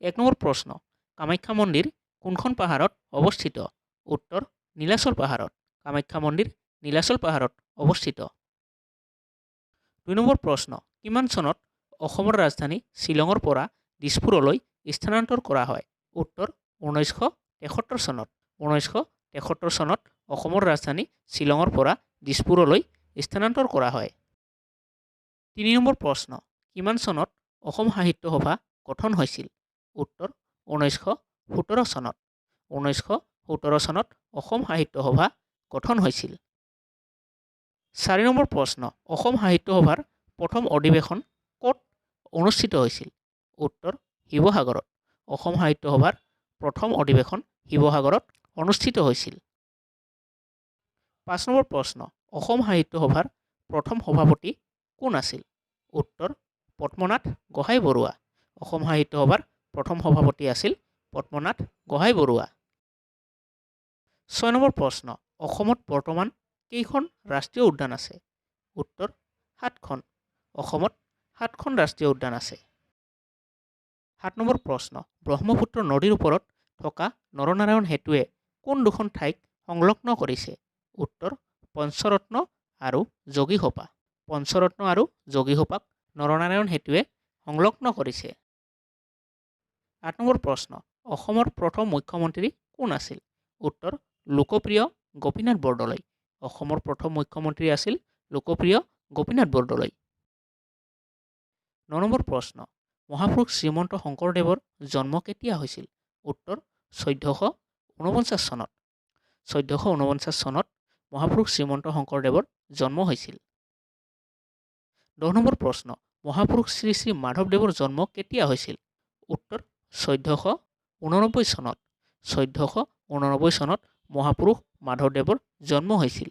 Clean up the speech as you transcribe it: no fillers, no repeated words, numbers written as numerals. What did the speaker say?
এক নম্বৰ প্ৰশ্ন, কামাখ্যা মন্দিৰ কোনখন পাহাৰত অৱস্থিত? উত্তৰ, নীলাচল পাহাৰত। কামাখ্যা মন্দিৰ নীলাচল পাহাৰত অৱস্থিত। দুই নম্বৰ প্ৰশ্ন, কিমান চনত অসমৰ ৰাজধানী শ্বিলঙৰ পৰা দিছপুৰলৈ স্থানান্তৰ কৰা হয়? উত্তৰ, 1973 চনত। 1973 চনত অসমৰ ৰাজধানী শ্বিলঙৰ পৰা দিছপুৰলৈ স্থানান্তৰ কৰা হয়। তিনি নম্বৰ প্ৰশ্ন, কিমান চনত অসম সাহিত্য সভা গঠন হৈছিল? উত্তৰ, 1917 চনত। 1917 চনত অসম সাহিত্য সভা গঠন হৈছিল। চাৰি নম্বৰ প্ৰশ্ন, অসম সাহিত্য সভাৰ প্ৰথম অধিৱেশন ক'ত অনুষ্ঠিত হৈছিল? উত্তৰ, শিৱসাগৰত। অসম সাহিত্য সভাৰ প্ৰথম অধিৱেশন শিৱসাগৰত অনুষ্ঠিত হৈছিল। পাঁচ নম্বৰ প্ৰশ্ন, অসম সাহিত্য সভাৰ প্ৰথম সভাপতি কোন আছিল? উত্তৰ, পদ্মনাথ গোহাঁই বৰুৱা। অসম সাহিত্য সভাৰ প্ৰথম সভাপতি আছিল পদ্মনাথ গোহাঁই বৰুৱা। ছয় নম্বৰ প্ৰশ্ন, অসমত বৰ্তমান কেইখন ৰাষ্ট্ৰীয় উদ্যান আছে? উত্তৰ, 7খন। অসমত 7খন ৰাষ্ট্ৰীয় উদ্যান আছে। সাত নম্বৰ প্ৰশ্ন, ব্ৰহ্মপুত্ৰ নদীৰ ওপৰত থকা নৰনাৰায়ণ সেতুৱে কোন দুখন ঠাইক সংলগ্ন কৰিছে? উত্তৰ, পঞ্চৰত্ন আৰু যোগীঘোপা। পঞ্চৰত্ন আৰু যোগীঘোপাক নৰনাৰায়ণ সেতুৱে সংলগ্ন কৰিছে। আঠ নম্বৰ প্ৰশ্ন, অসমৰ প্ৰথম মুখ্যমন্ত্ৰী কোন আছিল? উত্তৰ, লোকপ্ৰিয় গোপীনাথ বৰদলৈ। অসমৰ প্ৰথম মুখ্যমন্ত্ৰী আছিল লোকপ্ৰিয় গোপীনাথ বৰদলৈ। ন নম্বৰ প্ৰশ্ন, মহাপুৰুষ শ্ৰীমন্ত শংকৰদেৱৰ জন্ম কেতিয়া হৈছিল? উত্তৰ, 1449 চনত। 1449 চনত মহাপুৰুষ শ্ৰীমন্ত শংকৰদেৱৰ জন্ম হৈছিল। দহ নম্বৰ প্ৰশ্ন, মহাপুৰুষ শ্ৰী শ্ৰী মাধৱদেৱৰ জন্ম কেতিয়া হৈছিল? উত্তৰ, 1489 চনত। 1489 চনত মহাপুৰুষ মাধৱদেৱৰ জন্ম হৈছিল।